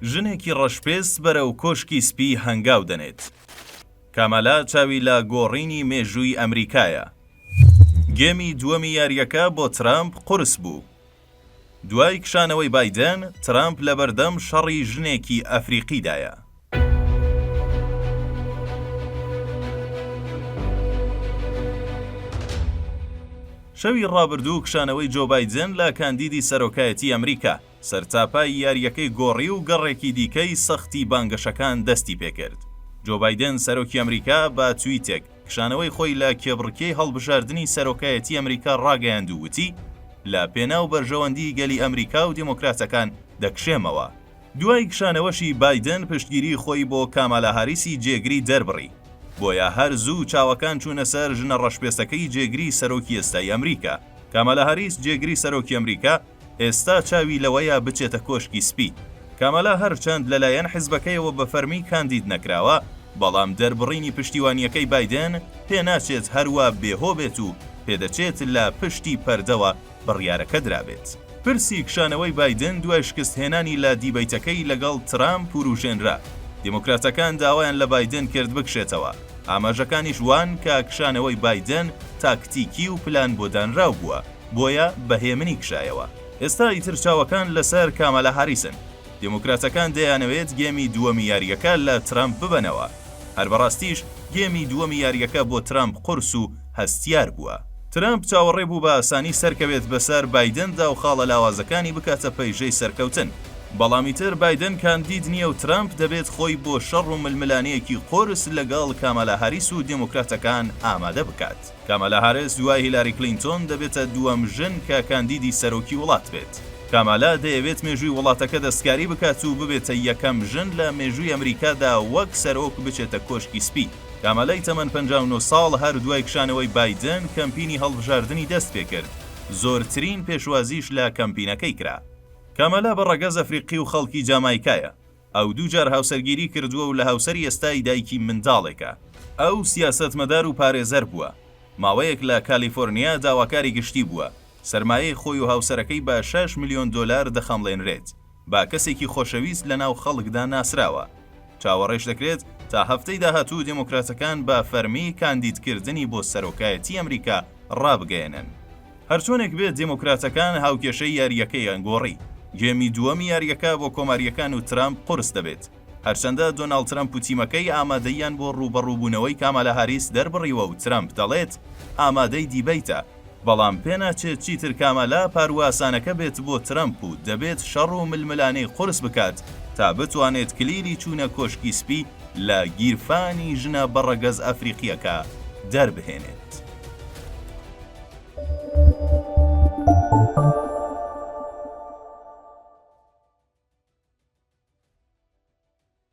ژنێکی ڕەشپێست بەرەو کۆشکی سپی هەنگاو دەنێت. کامالا چاوی لە گۆڕینی مێژووی ئەمریکایە. گێمی دووەمی یارییەکە بۆ ترەمپ قورس بوو. دوای کشانەوەی بایدن، ترەمپ لەبەردەم شەڕی ژنێکی ئەفریقیدایە. شەوی ڕابردوو کشانەوەی جۆ بایدن لە کاندیدی سەرۆکایەتی ئەمریکا، سەرتاپای یارییەکەی گۆڕی و گەڕێکی دیکەی سەختی بانگەشەکان دەستی پێکرد. جۆ بایدن سەرۆکی ئەمریکا بە تویتێک کشانەوەی خۆی لە کێبڕکێی هەڵبژاردنی سەرۆکایەتی ئەمریکا ڕاگەیاند و وتی، لە پێناو بەرژەوەندیی گەلی ئەمریکا و دێمۆکراتەکان دەکشێمەوە. دوای کشانەوەشی بایدن پشتگیری خۆی بۆ کامالا هاریسی جێگری دەربڕی، بۆیە هەر زوو چاوەکان چوونە سەر ژنە ڕەشپێستەکەی جێگری سەرۆکی ئێستای ئەمریکا. کامالا هاریس جێگری سەرۆکی ئەمریکا ئێستا چاوی لەوەیە بچێتە کۆشکی سپی. کامالا هەرچەند لەلایەن حزبەکەیەوە بە فەرمی کاندید نەکراوە، بەڵام دەربڕینی پشتیوانییەکەی بایدن پێناچێت هەروا بێهۆ بێت و پێدەچێت لە پشتی پەردەوە بڕیارەکە درابێت. پرسی کشانەوەی بایدن دوای شکستهێنانی لە دیبەیتەکەی لەگەڵ ترامپ وروژێنرا. دیموکراتەکان داوایان لە بایدن کرد بکشێتەوە، ئاماژەکانیش وان کە کشانەوەی بایدن تاکتیکی و پلان بۆ دانراو بووە، بۆیە بە هێمنی کشایەوە. ئێستا ئیتر چاوەکان لەسەر کامالا هاریسن. دیموکراتەکان دەیانەوێت گێمی دووەمی یارییەکە لە ترەمپ ببەنەوە. هەر بەڕاستیش گێمی دووەمی یارییەکە بۆ ترەمپ قورس و هەستیار بووە. ترەمپ چاوەڕێ بوو بە ئاسانی سەرکەوێت بەسەر بایدندا و خاڵە لاوازەکانی بکاتە پەیژەی سەرکەوتن. بەڵام ئیتر بایدن کاندید نییە و ترەمپ دەبێت خۆی بۆ شەڕ و ململانێیەکی قورس لەگەڵ کامالا هاریس و دیموکراتەکان ئامادە بکات. کامالا هاریس دوای هیلاری کلینتۆن دەبێتە دووەم ژن کە کاندیدی سەرۆکی وڵات بێت. کامالا دەیەوێت مێژووی وڵاتەکە دەستکاری بکات و ببێتە یەکەم ژن لە مێژووی ئەمریکادا وەک سەرۆک بچێتە کۆشکی سپی. کامالای تەمەن 59 ساڵ هەر دوای کشانەوەی بایدن کەمپینی هەڵبژاردنی دەستپێکرد، زۆرترین پێشوازیش لە کەمپینەکەی کرا. کامالا بە ڕەگەز ئەفریقی و خەڵکی جامایکایە. ئەو دووجار هاوسەرگیری کردووە و لە هاوسەری ئێستای دایکی منداڵێکە. ئەو سیاسەتمەدار و پارێزەر بووە. ماوەیەک لە کالیفۆرنیا داواکاری گشتی بووە. سەرمایەی خۆی و هاوسەرەکەی بە شەش ملیۆن دۆلار دەخەمڵێنرێت. بە کەسێکی خۆشەویست لەناو خەڵکدا ناسراوە. چاوەڕێش دەکرێت تا هەفتەی داهاتوو دێمۆکراتەکان بە فەرمی کاندیدکردنی بۆ سەرۆکایەتی ئەمریکا ڕابگەیەنن. هەرچۆنێک بێت دێمۆکراتەکان هاوکێشەی یارییەکەیان گۆڕی. گێمی دووەمی یارییەکە بۆ کۆمارییەکان و ترەمپ قورس دەبێت. هەرچەندە دۆناڵد ترەمپ و تیمەکەی ئامادەییان بۆ ڕووبەڕووبوونەوەی کامالا هاریس دەربڕیوە و ترەمپ دەڵێت ئامادەی دیبەیتە، بەڵام پێناچێت چیتر کامالا پارووە ئاسانەکە بێت بۆ ترەمپ و دەبێت شەڕ و ململانێی قورس بکات تا بتوانێت کلیلی چوونە کۆشکی سپی لە گیرفانی ژنە بەڕەگەز ئەفریقییەکە دەربهێنێت.